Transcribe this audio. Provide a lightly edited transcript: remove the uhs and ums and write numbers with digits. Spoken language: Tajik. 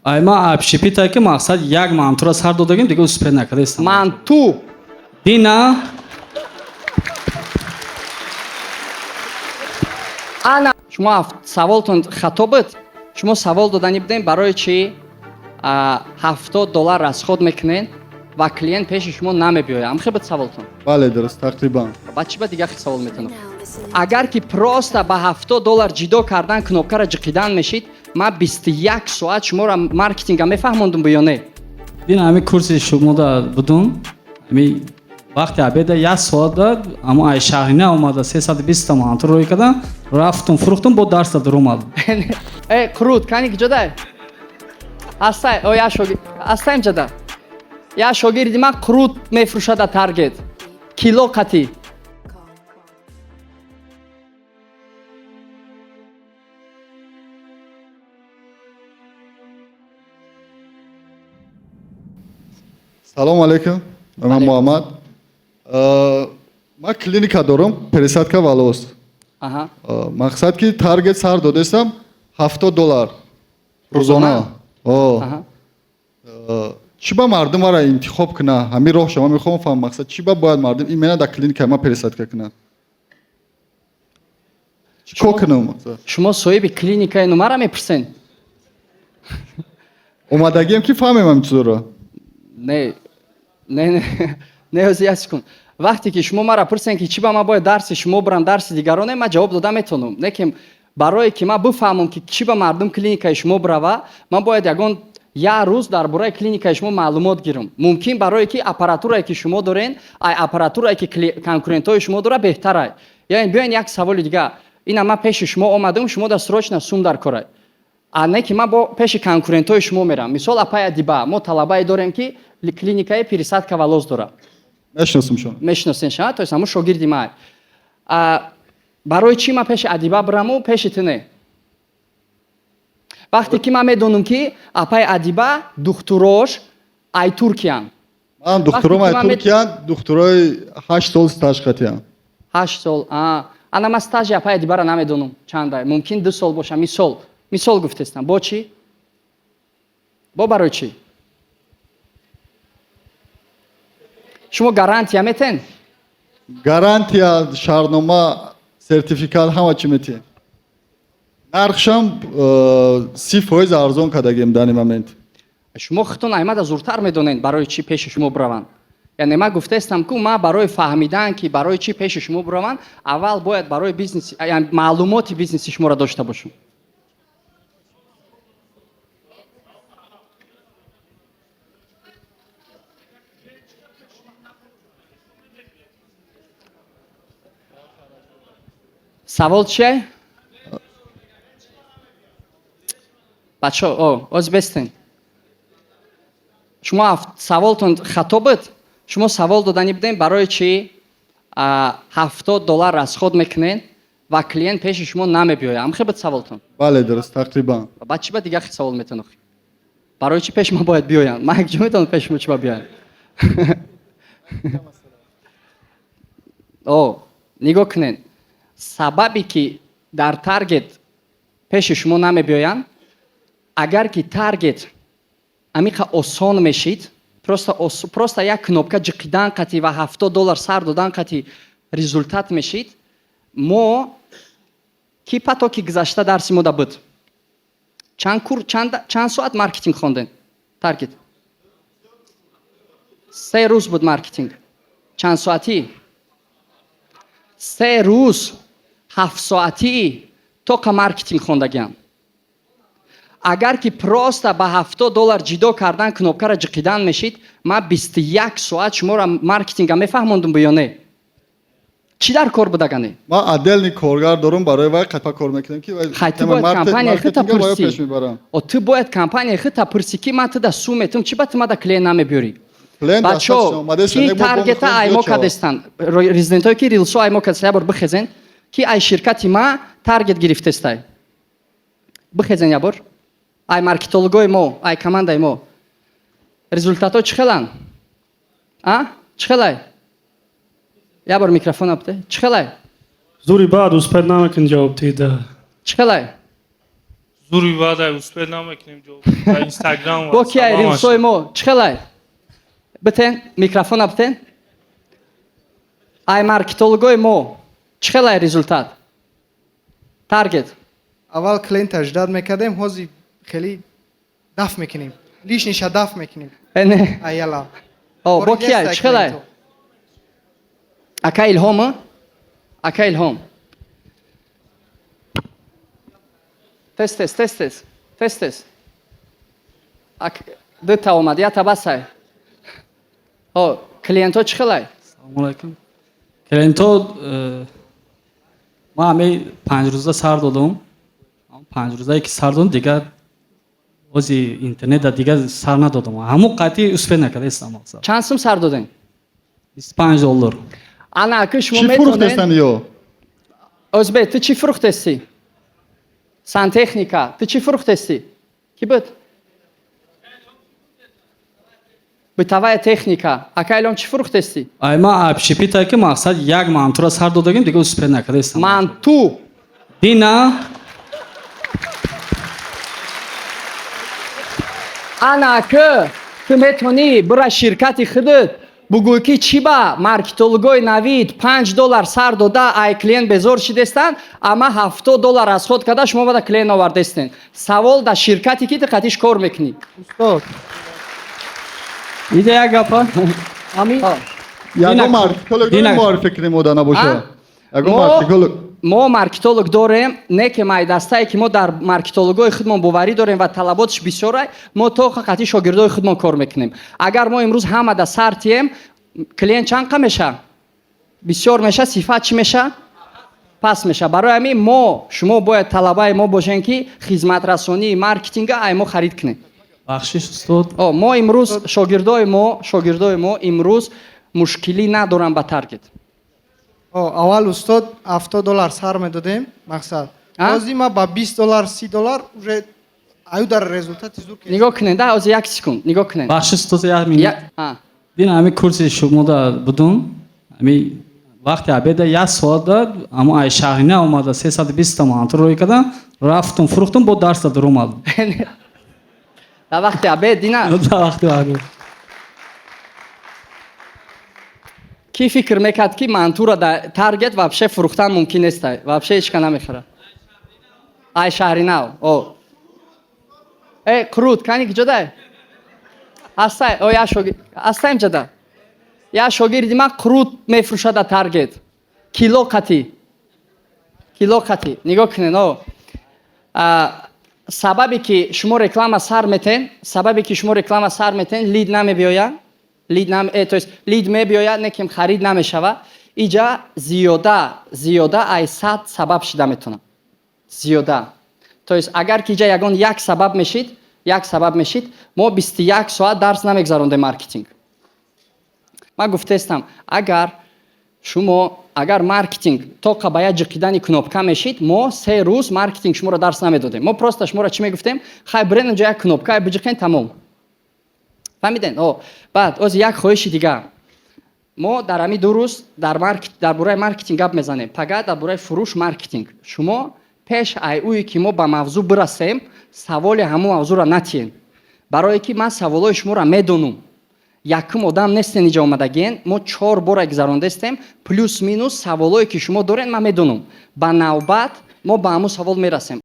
Ай ма общепита ки мақсад як мантура сар додагим, дига успеть накардаистам. Манту. Дина. Ана шумо саволтон хато буд. Шумо савол додани будем, барои чӣ $70 расход мекунед ва клиент пеши шумо намебиёяд. Ҳамхел буд саволтон? Бале, дуруст, тақрибан. Баъд чӣ ба дигар хел савол метавонам? Агар ки просто ба $70 ҷидо кардан, кнопкаро ҷиқидан мешид, ман 21 соат шуморо маркетинга мефаҳмондум бу ё не? Дина ҳами курси шумода будум. Ҳами вақти обеда як соата амо ай шаҳрина омада 320 манту рӯй кардам, рафтум, фурӯхтум, бо дарса дуромадам. Э, қурут, кани куҷодай? Ҳастай, о як шогирд, ҳастай инҷода. Як шогирди ман қурут мефурӯшад дар таргет. Кило қатӣ. Салом алейкум, ман Муҳаммад. Ман клиника дорам, пересадка волос. Мақсад ки таргет сар додастам $70 рӯзона. Чӣ ба мардум маро интихоб кунад? Ҳамин роҳ шумо мехоҳам фаҳмам, мақсад чӣ ба бояд мардум именно дар клиникаи ман пересадка кунад? Чӣ кор кунам мақсад? Шумо соҳиби клиникаи нумара мепурсен? Омадагием ки фаҳмем ҳамин чизоро. Не, не, не, не, ҳозир як секунд. Вақте ки шумо маро пурсен, ки чӣ ба ман бояд дарси шумо бирам, дарси дигароне, ман ҷавоб дода метавонам. Лекин барое ки ман бифаҳмам, ки чӣ ба мардум клиникаи шумо бирава, ман бояд ягон як рӯз дар бораи клиникаи шумо маълумот гирам. Мумкин барое ки аппаратурае ки шумо дорен, ай аппаратурае ки конкурентҳои шумо дора беҳтарай. Яъне биёен як саволи дигар. Ина ман пеши шумо омадам, шумо дар срочно сум дар корай. А не ки ман бо пеши конкурентҳои шумо мерам. Мисол апая Диба, мо талабае дорем ки клиникаи пересадка волос дора. Мешиносам шумо. Мешиносен шумо, то есть ҳамун шогирди ман. Барои чӣ ман пеши Адиба бираму пеши ту не? Вақте ки ман медонам, ки апаи Адиба духтурош ай Туркиян. Ман духтуром ай Туркиян, духтурои 8 сол стаж қатиян. 8 сол. Ана ман стажи апаи Адибаро намедонам чандай. Мумкин 2 сол боша, мисол. Мисол гуфтестам. Бо чӣ? Бо барои чӣ? Шумо гарантия метен? Гарантия, шартнома, сертификат ҳама чӣ метиҳем. Нархшам 30% арзон кардагем дар ин момент. Шумо худтон аймада зуртар медонед барои чӣ пеши шумо бираванд. Яъне ман гуфтаистам, ку ман барои фаҳмидан, ки барои чӣ пеши шумо бираванд, аввал бояд барои бизнес, яъне маълумоти бизнеси шуморо дошта бошам. Савол чие? Бачо, о, оз бестен. Шумо саволтон хато буд? Шумо савол додани будем, барои чӣ $70 расход мекунед ва клиент пеши шумо намебиёяд. Ҳамхел буд саволтон? Бале, дуруст, тақрибан. Баъд чӣ ба дигар хел савол метавонам? Барои чӣ пеши ман бояд биёянд? Ман якҷо метавонам пеши шумо чӣ ба биёянд? О, нигоҳ кунед. Сабабе ки дар таргет пеши шумо намебиёянд, агар ки таргет амиқа осон мешид, просто як кнопка ҷиқидан қатӣ ва $70 сар додан қатӣ результат мешид, мо ки потоки гузашта дарси мо да буд. Чанд кур, чанд соат маркетинг хондем? Таргет. 3 рӯз буд маркетинг. Чанд соатӣ? 3 рӯз 7 соатӣ тоқа маркетинг хондагиам. Агар ки просто ба $70 ҷидо кардан, кнопкаро ҷиқидан мешид, ман 21 соат шуморо маркетинга мефаҳмондум бу ё не? Чӣ дар кор будагане? Ман отдельный коргар дорам, барои вай қатъа кор мекунам, ки вай Хай, ту бояд компания худта маркетинга вай пурсӣ. пеш мебарам. О, ту бояд компания худта пурсӣ, ки ман туда сум метум, чӣ ба ту мада клиент намебиёрӣ? Клиент Бачо, дасташ омадааст, ки не, мо бо таргета мехоҳем ай мо зиёд шавад. кадестан? Резидентҳое ки рилсо ай мо кадестан, як бор бихезен, ки ай ширкати ма таргет гирифтестай. Бихезен як бор. Ай маркетологои мо, ай командаи мо. Результатҳо чӣ хеланд? А? Чӣ хелай? Як бор микрофон абте. Чӣ хелай? Зури баъд успеть намекун ҷавоб дида. Чӣ хелай? Зури вадай, успеть намекунем ҷо. Дар Инстаграм. Бо ки ай рилсои мо чӣ хелай? Битен, микрофона битен. Ай маркетологои мо чӣ хелай результат? Таргет. Аввал клиента ждать мекардем, ҳозир хеле даф мекунем, лишний ша даф мекунем. Не. Аяла. О, бо ки ай чӣ хелай? Ака Илҳом, ака Илҳом. Тез тез тез тез тез тез. Дута омад, якта басай. О, клиентҳо чӣ хелай? Салому алайкум. Клиентҳо, ма ҳамаи 5 рӯза сар додум. 5 рӯзае ки сар додум, дигар ози интернета дигар сар надодум. Ҳамун қатъи успеть накардаистам, мақсад. Чанд сум сар додем? 25 доллар. Ана аки шумо Чӣ метонед. фурӯхтестан ё? Озбек, ту чӣ фурӯхтестӣ? Сантехника. Ту чӣ фурӯхтестӣ? Кӣ буд? Бытовая техника. Ака Илон, чӣ фурӯхтестӣ? Ай ма общепит а ки мақсад як мантура сар додагим, дигар успеть накардаистам. Манту. Дина. Ана аки ту метавонӣ бира ширкати худат бугӯй, ки чӣ ба маркетологои Навид 5 доллар сар дода ай клиент безор шидестанд, ама 70 доллар расход карда шумо бада клиент овардестен. Савол дар ширкате ки ту қатиш кор мекунӣ. Устод. Ида як гапа. Ами. Ягон маркетолог дорем, муаррифӣ кунем, ода набоша? Ягон маркетолог? Мо маркетолог дорем, не ки майдастае ки мо дар маркетологои худмон боварӣ дорем ва талаботш бисёра. Мо то қатъи шогирдои худмон кор мекунем. Агар мо имрӯз ҳамада сар тием, клиент чанд қа меша? Бисёр меша, сифат чӣ меша? Паст меша. Барои ҳамин мо шумо бояд талабаи мо бошем, ки хизматрасонии маркетинга ай мо харид кунем. Бахшиш, устод. О, мо имрӯз шогирдои мо имрӯз мушкилӣ надоранд ба таргет. О, аввал, устод, 70 доллар сар медодем, мақсад. Ҳозир ма ба 20 доллар, 30 доллар уже аю дар результати зур. Нигоҳ кунед, да, ҳозир як секунд, нигоҳ кунед. Бахшиш, устод, як минут. Дина ҳами курси шумода будум. Ҳами вақти обеда як соата ҳамо ай шаҳрина омада 320 манту рӯй кардам, рафтум, фурӯхтум, бо дарса дуромадам. Дар вақти обед, дина? Дар вақти обед. Кӣ фикр мекард, ки мантура дар таргет вообще фурӯхтан мумкин нестай, вообще ҳеч ка намехӯрад? Ай шаҳри нав. О, э, қурут кани киҷодай ҳастай? О, як шогирд ҳастай инҷода, як шогирди ман қурут мефурӯшад дар таргет, кило қатӣ, кило қатӣ. Нигоҳ кунед, о, сабабе ки шумо реклама сар метен, сабабе ки шумо реклама сар метен, лид намебиёяд, лид нам, то есть лид мебиёяд, не ким харид намешава. Иҷа зиёда ай 100 сабаб шида метавонад, зиёда. То есть агар ки иҷа ягон як сабаб мешид, як сабаб мешид, мо 21 соат дарс намегзарондем маркетинг. Ман гуфтаестам, агар шумо, агар маркетинг тоқа ба як ҷиқидани кнопка мешид, мо 3 рӯз маркетинг шуморо дарс намедодем. Мо просто шуморо чӣ мегуфтем? Хай, бирен инҷо як кнопка биҷиқен, тамом. Фаҳмиден? О, баъд оз як хоҳиши дигар: мо дар ҳамин 2 рӯз дар бораи маркетинг гап мезанем, пага дар бораи фурӯш, маркетинг. Шумо пеш ай ӯе ки мо ба мавзӯъ бирасем, саволи ҳамон мавзӯъро натиҳем, барое ки ман саволҳои шуморо медонум. Якум одам нестен иҷа омадагиен, мо чор бора гузарондастем. Плюс минус саволҳое ки шумо дорен, ман медонам. Ба навбат мо ба ҳамон савол мерасем.